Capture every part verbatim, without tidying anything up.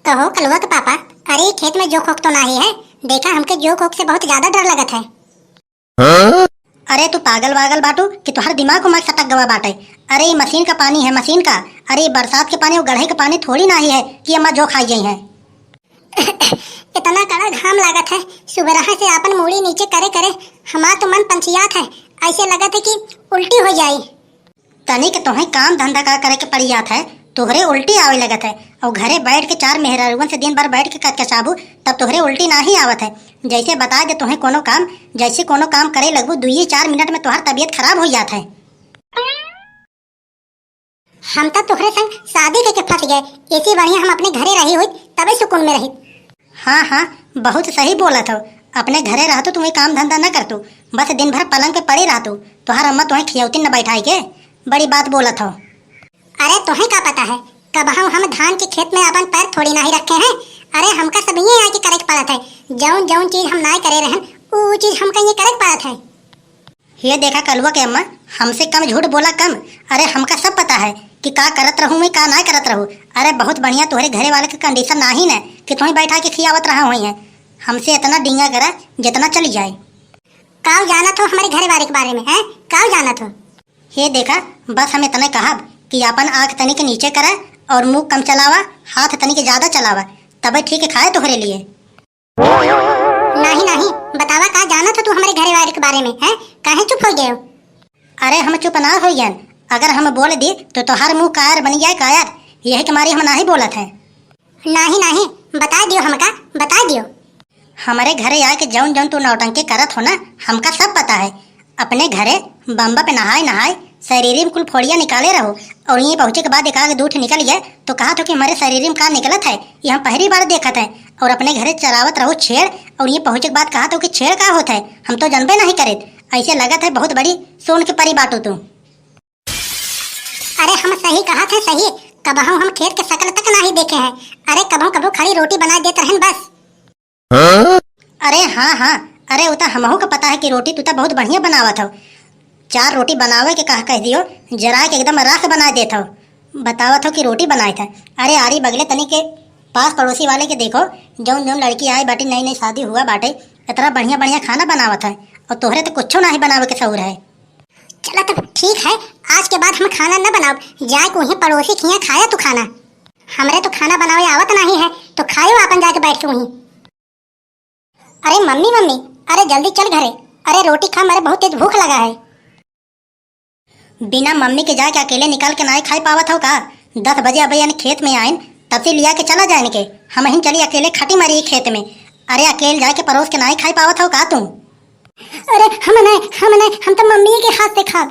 कहो कलुआ के पापा, अरे खेत में जोंक ओंक तो नाही है? देखा, हमके जोंक ओंक से बहुत ज्यादा डर लगत है। अरे तू पागल वागल बाटू कि तोहर दिमाग उमाग सटक गवा बाटे? अरे ई मशीन का पानी है, मशीन का। अरे ई बरसात के पानी और गढ़े के पानी थोड़ी नाही है कि अम्मा जोंक खाई जाई है। इतना कड़ा घाम लागत है, सुबह से आपन मूड़ी नीचे करे करे हमार तो मन पंचियात है, ऐसे लगत है कि उल्टी हो जाई। तनिक तोहे काम धंधा का करे के पड़ियात है, तोहरे उल्टी आवे लगत है। और घरे बैठ के चार मेहरारुअन से दिन भर बैठ के कचकचाबू, तब तोहरे उल्टी नाही आवत है। जैसे बताए दे तोहे कोनो काम, जैसे कोनो काम करे लगबू, दुइये चार मिनट में तोहार तबीयत खराब हो जात है। हम तो तोहरे संग शादी करके फंस गए, इसी बढ़िया हम अपने घरे रही हुई तबे सुकून में रही। हाँ हाँ, बहुत सही बोलत हो। अपने घरे रहतू तू काम धंधा न करतू, बस दिन भर पलंग पे पड़ी रहतू, तोहार अम्मा तोहे खियौती न बैठाई के। बड़ी बात बोलत हो। अरे तोहे का पता है, कबहू हम धान के खेत में अपन पैर थोड़ी नाही रखे हैं। अरे हमका सब ये आके करे के पड़त है, जौन जौन चीज हम नाही करे रहन, ऊ ऊ चीज हमका ये करे के पड़त है। ये देखा कलुआ के अम्मा, हमसे कम झूठ बोला कम। अरे हमका सब पता है कि का करत रहू मैं, का ना करत रहू। अरे बहुत बढ़िया तोहरे घरे वाले के कंडीशन नाही न कि तोहे बैठा के खियावत रहा होई है। हमसे इतना डींगा करा जितना चली जाए। काऊ जानत हो हमारे घरे वाले के बारे में, हैं? काऊ जानत हो? ये देखा, बस हम इतने कहब कि अपन आँख तनिक नीचे करा और मुँह कम चलावा, हाथ तनिक ज्यादा चलावा, तबे ठीक खाए तोहरे लिए। नाही नाही, बतावा का जानत हो तू हमरे घरे वाले के बारे में, हैं? काहे चुप हो गए हो? अरे हम चुप ना हो गए, अगर हम बोल दी तो तोहार मुँह कायर बन जाए कायर, यही के मारे हम नाही बोलत है। नाही नाही, बता दियो हमका, बता दियो। हमरे घरे आए के जौन जौन तू नौटंकी करत हो ना, हमका सब पता है। अपने घरे बम्बा पे नहाए नहाए शरीर में कुल फोड़िया निकाले रहो, और ये पहुँचे के बाद एक आध दू ठे निकल गए तो कहा थो कि हमारे शरीर में का निकलत है, ये हम पहली बार देखत है। और अपने घरे चरावत रहो छेड़, और ये पहुँचे के बाद कहा थो कि छेड़ का होत है, हम तो जनबे नहीं करेत। ऐसे लगत है बहुत बड़ी सोन के परी बाटू तू। अरे हम सही कहत है सही, कबहू हम खेत के शकल तक नाही देखे हैं। अरे कबहू कबहू खाली रोटी बना देत रहन बस। अरे हाँ हाँ, अरे उ त हमहू के पता है कि रोटी तू त बहुत बढ़िया बनावत हो। चार रोटी बनावे के कह कह दियो, जरा के एकदम राख बना देत हो। बतावत हो कि रोटी बनाए थे। अरे आरी बगले तनी के पास पड़ोसी वाले के देखो, जौन जौन लड़की आए बाटे, नई नई शादी हुआ बाटे, इतना बढ़िया बढ़िया खाना बनावत है, और तोहरे तो कुछो नाही बनावे के सहूर है। चला तब ठीक है, आज के बाद हम खाना न बनाब, जाए के वहीं पड़ोसी के हियां खाया तू खाना। हमरे तो खाना बनावे आवत नाही है, तो खायो आपन जाके बैठ के वहीं। अरे मम्मी, मम्मी, अरे जल्दी चल घरे, अरे रोटी खा, मारे बहुत तेज भूख लगा है। बिना मम्मी के जाके अकेले निकाल के नाई खाई पावत हो का? दस बजे अबे यानी खेत में आइन, तब से लिया के चला जाए इनके। हम ही चली अकेले खटी मारी खेत में। अरे अकेले जाके परोस के नाई खाई पावत हो का तू? अरे हम नहीं, हम नहीं, हम तो मम्मी के हाथ से खाब।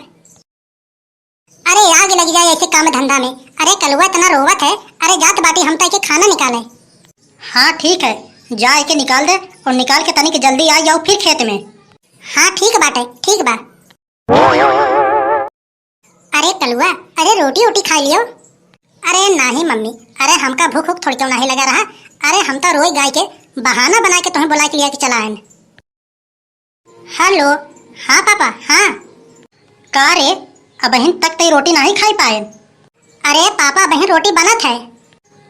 अरे आग लग जाए ऐसे काम धंधा में। अरे कलुआ इतना रोवत है, अरे जात बाटी हम तो के खाना निकाले। हाँ ठीक है, जा के निकाल दे और निकाल के तनिक जल्दी आ जाओ फिर खेत में। हाँ ठीक बाटे, ठीक बा। अरे कलुआ, अरे रोटी ओटी खाई लियो। अरे नाही मम्मी, अरे हमका भूख उख थोड़ी क्यों नाही लगा रहा। अरे हम तो रोई गाय के बहाना बना के तुम्हें बुला के लिया के चला आए। हेलो, हाँ पापा, हाँ। का रे, अबहिन तक तई रोटी नाही खाई पाए? अरे पापा, अबहिन रोटी बनत है।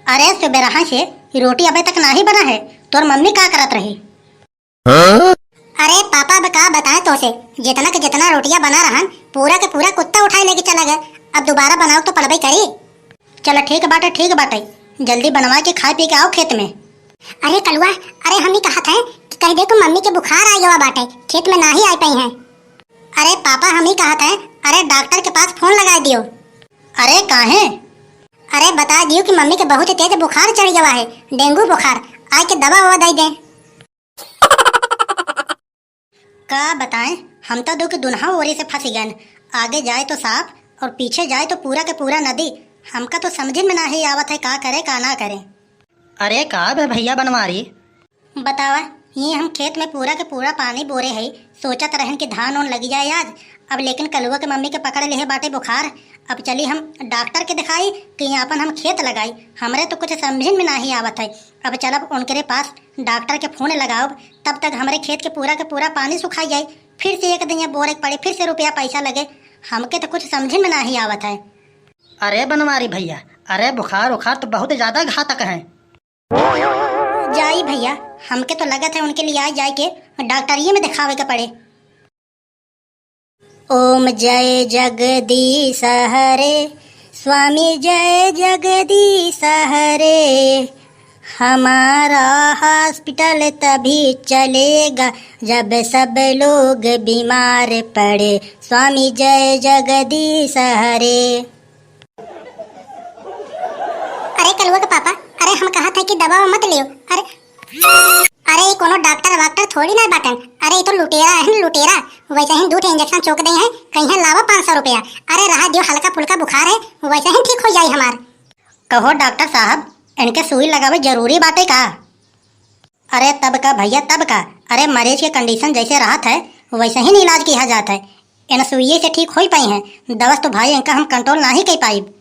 अरे सुबेरहा से रोटी अबे तक नाही बना है, तोर मम्मी का करत रही? अरे पापा, अब का बताएं तोसे, जितना के जितना रोटियां बना रहन, पूरा के पूरा कुत्ता उठाए लेके चला गया। अब दोबारा बनाओ तो पड़बे करी। चलो ठीक बाटे, ठीक बाटे, जल्दी बनवा के खाए पी के आओ खेत में। अरे कलुआ, अरे हम ही कहत हैं कि कह दे को मम्मी के बुखार आ गवा बाटे, खेत में नाही आ पाई हैं। अरे पापा, हम ही कहत हैं, अरे डॉक्टर के पास फोन लगा दियो। अरे काहे? अरे बता दियो कि मम्मी के बहुत तेज बुखार चढ़ गवा है, डेंगू बुखार, आए के दवा ववा दे दे। का बताएं, हम तो दो के दुनहा ओरी से फंस गए। आगे जाए तो सांप और पीछे जाए तो पूरा के पूरा नदी। हमका तो समझ में नाही आवत है का करे का ना करे। अरे का बे भैया बनवारी? बतावा, ये हम खेत में पूरा के पूरा पानी बोरे है, सोचत रहन कि धान ओन लगी जाए आज। अब लेकिन कलुआ के मम्मी के पकड़ लेहे बाटे बुखार। अब चली हम डॉक्टर के दिखाई कि आपन हम खेत लगाई। हमरे तो कुछ समझ में नाही आवत है। अब चलब उनकरे पास डॉक्टर के फोन लगाओ, तब तक हमरे खेत के पूरा के पूरा पानी सुखा जाए, फिर से एक दिन बोरे के पड़े, फिर से रुपया पैसा लगे। हमके तो कुछ समझ में नाही आवत है। अरे बनवारी भैया, अरे बुखार उखार तो बहुत ज्यादा घातक है। जाई भइया, हमके तो लगत है उनके लिए आ जाए के डॉक्टरिये में देखावे के पड़े। ओम जय जगदीश हरे, स्वामी जय जगदीश हरे। हमारा हॉस्पिटल तभी चलेगा जब सब लोग बीमार पड़े, स्वामी जय जगदीश हरे। अरे कलुआ के पापा, अरे हम कहा था कि दवा मत लियो। अरे, अरे ई कोनो डॉक्टर वाक्टर थोड़ी ना बाटन। अरे ई तो लुटेरा है, लुटेरा। वैसे ही दू ठे इंजेक्शन चोक दे हैं, कहीं लावा पाँच सौ रुपया। अरे रहा दियो, हल्का फुल्का बुखार है, वैसे ही ठीक हो जाई हमार। कहो डॉक्टर साहब, इनके सुई लगावे जरूरी बाटे का? अरे तब का भइया, तब का। अरे मरीज के कंडीशन जैसे रहत है, वैसे ही न इलाज किहा जात है। इन सुइये से ठीक होई पाई हैं, दवा से तो भाई इनका हम कंट्रोल नाही कई पाइब।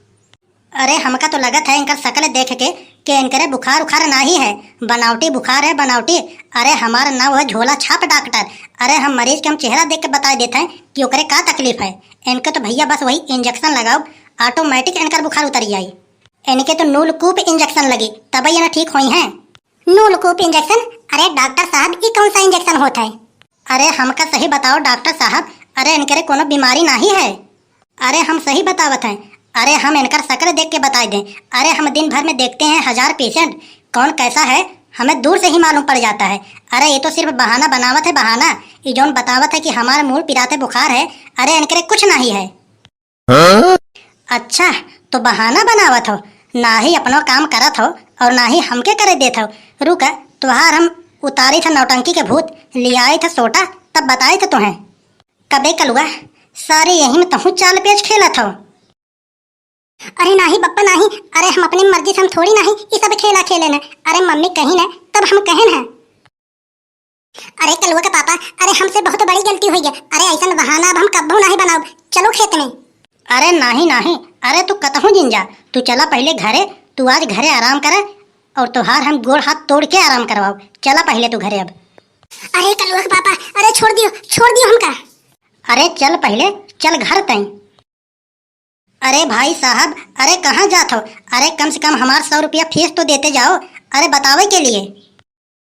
अरे हमका तो लगत है इनकर शकल देख के कि इनकरे बुखार उखार नाही है, बनावटी बुखार है, बनावटी। अरे हमार नाव है झोला छाप डॉक्टर। अरे हम मरीज के हम चेहरा देख के बताई देत हैं कि ओकरे का तकलीफ है। इनके तो भइया बस वही इंजेक्शन लगाओ, ऑटोमेटिक इनकर बुखार उतर जाई। इनके तो नूलकूप इंजेक्शन लगी, तबे ये ना ठीक होई हैं। नूलकूप इंजेक्शन? अरे डॉक्टर साहब, ई कौन सा इंजेक्शन होत है? अरे हमका सही बताओ डॉक्टर साहब, अरे इनकरे कोनो बीमारी नाही है? अरे हम सही बतावत हैं, अरे हम इनकर शकल देख के बताई दें। अरे हम दिन भर में देखते हैं हजार पेशेंट, कौन कैसा है हमें दूर से ही मालूम पड़ जाता है। अरे ये तो सिर्फ बहाना बनावत है, बहाना। ये जौन बतावत है कि हमार मूड़ पिराते बुखार है, अरे इनकरे कुछ नाही है। हाँ? अच्छा, तो बहाना बनावत हो, ना ही अपनो काम करत हो और ना ही हमके करे देत हो। रुका, तुहार हम उतारी था नौटंकी के भूत, लियाई था सोटा, तब बताई था तुहें। कबे कलुआ, सारे यही में तहूँ चाल पेच खेलत हो। अरे नाही बप्पा नाही, अरे हम अपनी मर्जी से हम थोड़ी नाही ई सब खेला खेले न। अरे मम्मी कही न, तब हम कहन है। अरे कलुआ के पापा, अरे हमसे बहुत बड़ी गलती होइ गया। अरे ऐसन बहाना अब हम कब्बो नाही बनाउब। चलो खेत में। अरे नाही नाही, अरे तू कतहूँ जिन जा, तू चला पहिले घरे, तू आज घरे आराम करे और तोहार हम गोड़ हाथ तोड़ के आराम करवाउब। चला पहिले तू घरे अब। अरे कलुआ के पापा, अरे छोड़ दियो, छोड़ दियो हमका। अरे चल पहिले, चल घर तई। अरे भाई साहब, अरे कहाँ जात हो? अरे कम से कम हमार सौ रुपया फीस तो देते जाओ, अरे बतावे के लिए।